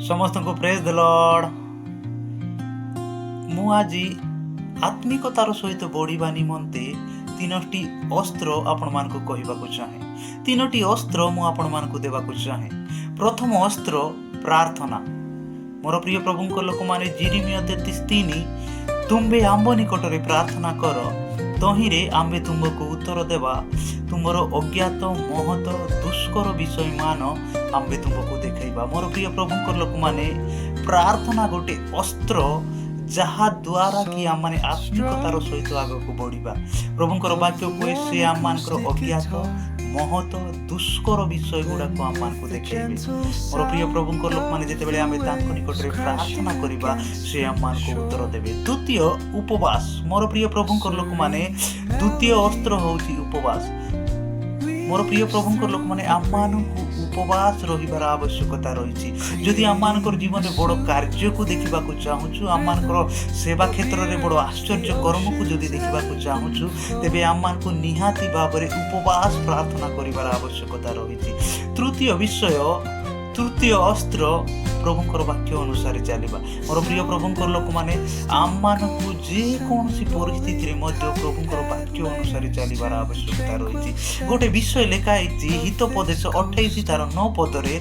ସମସ୍ତଙ୍କୁ ପ୍ରେଜ୍ ଦ ଲର୍ଡ। ମୁଁ ଆଜି ଆତ୍ମିକତାର ସହିତ ବଢ଼ିବା ନିମନ୍ତେ ତିନୋଟି ଅସ୍ତ୍ର ଆପଣମାନଙ୍କୁ କହିବାକୁ ଚାହେଁ। ତିନୋଟି ଅସ୍ତ୍ର ମୁଁ ଆପଣମାନଙ୍କୁ ଦେବାକୁ ଚାହେଁ। ପ୍ରଥମ ଅସ୍ତ୍ର ପ୍ରାର୍ଥନା। ମୋର ପ୍ରିୟ ପ୍ରଭୁଙ୍କ ଲୋକମାନେ, ଯିରିମିୟ 33:3, "ତୁମ୍ଭେ ଆମ୍ଭ ନିକଟରେ ପ୍ରାର୍ଥନା କର, ତହିଁରେ ଆମ୍ଭେ ତୁମ୍ଭକୁ ଉତ୍ତର ଦେବା, ତୁମ୍ଭର ଅଜ୍ଞାତ ମହତ ଦୁଷ୍କର ବିଷୟମାନ ଆମ୍ଭେ ତୁମ୍ଭକୁ ଦେଖାଇବା।" ମୋର ପ୍ରିୟ ପ୍ରଭୁଙ୍କ ଲୋକମାନେ, ପ୍ରାର୍ଥନା ଗୋଟେ ଅସ୍ତ୍ର, ଯାହା ଦ୍ୱାରା କି ଆମମାନେ ଆତ୍ମିକତାର ସହିତ ଆଗକୁ ବଢ଼ିବା। ପ୍ରଭୁଙ୍କର ବାକ୍ୟ କୁହେ, ସେ ଆମମାନଙ୍କର ଅଜ୍ଞାତ ମହତ ଦୁଷ୍କର ବିଷୟ ଗୁଡ଼ାକୁ ଆମମାନଙ୍କୁ ଦେଖାଇବେ। ମୋର ପ୍ରିୟ ପ୍ରଭୁଙ୍କ ଲୋକମାନେ, ଯେତେବେଳେ ଆମେ ତାଙ୍କ ନିକଟରେ ପ୍ରାର୍ଥନା କରିବା, ସେ ଆମମାନଙ୍କୁ ଉତ୍ତର ଦେବେ। ଦ୍ୱିତୀୟ, ଉପବାସ। ମୋର ପ୍ରିୟ ପ୍ରଭୁଙ୍କ ଲୋକମାନେ, ଦ୍ୱିତୀୟ ଅସ୍ତ୍ର ହେଉଛି ଉପବାସ। ମୋର ପ୍ରିୟ ପ୍ରଭୁଙ୍କ ଲୋକମାନେ, ଆମମାନଙ୍କୁ ଉପବାସ ରହିବାର ଆବଶ୍ୟକତା ରହିଛି। ଯଦି ଆମମାନଙ୍କର ଜୀବନରେ ବଡ଼ କାର୍ଯ୍ୟକୁ ଦେଖିବାକୁ ଚାହୁଁଛୁ, ଆମମାନଙ୍କର ସେବା କ୍ଷେତ୍ରରେ ବଡ଼ ଆଶ୍ଚର୍ଯ୍ୟ କର୍ମକୁ ଯଦି ଦେଖିବାକୁ ଚାହୁଁଛୁ, ତେବେ ଆମମାନଙ୍କୁ ନିହାତି ଭାବରେ ଉପବାସ ପ୍ରାର୍ଥନା କରିବାର ଆବଶ୍ୟକତା ରହିଛି। ତୃତୀୟ ବିଷୟ, ତୃତୀୟ ଅସ୍ତ୍ର, ପ୍ରଭୁଙ୍କର ବାକ୍ୟ ଅନୁସାରେ ଚାଲିବା। ମୋର ପ୍ରିୟ ପ୍ରଭୁଙ୍କର ଲୋକମାନେ, ଆମମାନଙ୍କୁ ଯେକୌଣସି ପରିସ୍ଥିତିରେ ମଧ୍ୟ ପ୍ରଭୁଙ୍କର ବାକ୍ୟ ଅନୁସାରେ ଚାଲିବାର ଆବଶ୍ୟକତା ରହିଛି। ଗୋଟେ ବିଷୟ ଲେଖା ହେଇଛି ହିତୋପଦେଶ 28 ତାର 9 ପଦରେ,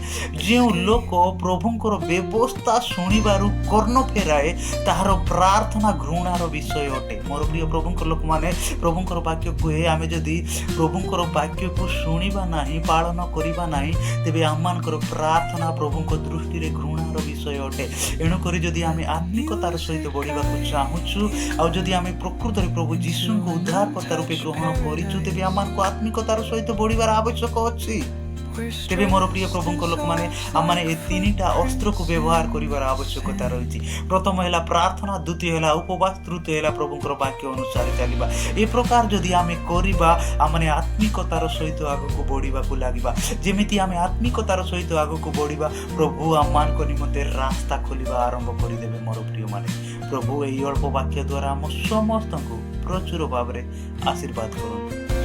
"ଯେଉଁ ଲୋକ ପ୍ରଭୁଙ୍କର ବ୍ୟବସ୍ଥା ଶୁଣିବାରୁ କର୍ଣ୍ଣ ଫେରାଏ, ତାହାର ପ୍ରାର୍ଥନା ଘୃଣାର ବିଷୟ ଅଟେ।" ମୋର ପ୍ରିୟ ପ୍ରଭୁଙ୍କର ଲୋକମାନେ, ପ୍ରଭୁଙ୍କର ବାକ୍ୟ କୁହେ, ଆମେ ଯଦି ପ୍ରଭୁଙ୍କର ବାକ୍ୟକୁ ଶୁଣିବା ନାହିଁ, ପାଳନ କରିବା ନାହିଁ, ତେବେ ଆମମାନଙ୍କର ପ୍ରାର୍ଥନା ପ୍ରଭୁଙ୍କ ଦୃଷ୍ଟିରେ ଘୃଣାର ବିଷୟ ଅଟେ। ଏଣୁକରି ଯଦି ଆମେ ଆତ୍ମିକତାର ସହିତ ବଢ଼ିବାକୁ ଚାହୁଁଛୁ, ଆଉ ଯଦି ଆମେ ପ୍ରକୃତରେ ପ୍ରଭୁ ଯୀଶୁଙ୍କୁ ଉଦ୍ଧାରକର୍ତ୍ତା ରୂପେ ଗ୍ରହଣ କରିଛୁ, ତେବେ ଆମମାନଙ୍କୁ ଆତ୍ମିକତାର ସହିତ ବଢ଼ିବାର ଆବଶ୍ୟକ ଅଛି। ତେବେ ମୋର ପ୍ରିୟ ପ୍ରଭୁଙ୍କ ଲୋକମାନେ, ଆମମାନେ ଏ ତିନିଟା ଅସ୍ତ୍ରକୁ ବ୍ୟବହାର କରିବାର ଆବଶ୍ୟକତା ରହିଛି। ପ୍ରଥମ ହେଲା ପ୍ରାର୍ଥନା, ଦ୍ୱିତୀୟ ହେଲା ଉପବାସ, ତୃତୀୟ ହେଲା ପ୍ରଭୁଙ୍କର ବାକ୍ୟ ଅନୁସାରେ ଚାଲିବା। ଏ ପ୍ରକାର ଯଦି ଆମେ କରିବା, ଆମମାନେ ଆତ୍ମିକତାର ସହିତ ଆଗକୁ ବଢ଼ିବାକୁ ଲାଗିବା। ଯେମିତି ଆମେ ଆତ୍ମିକତାର ସହିତ ଆଗକୁ ବଢ଼ିବା, ପ୍ରଭୁ ଆମମାନଙ୍କ ନିମନ୍ତେ ରାସ୍ତା ଖୋଲିବା ଆରମ୍ଭ କରିଦେବେ। ମୋର ପ୍ରିୟମାନେ, ପ୍ରଭୁ ଏହି ଅଳ୍ପ ବାକ୍ୟ ଦ୍ୱାରା ଆମ ସମସ୍ତଙ୍କୁ ପ୍ରଚୁର ଭାବରେ ଆଶୀର୍ବାଦ କରନ୍ତୁ।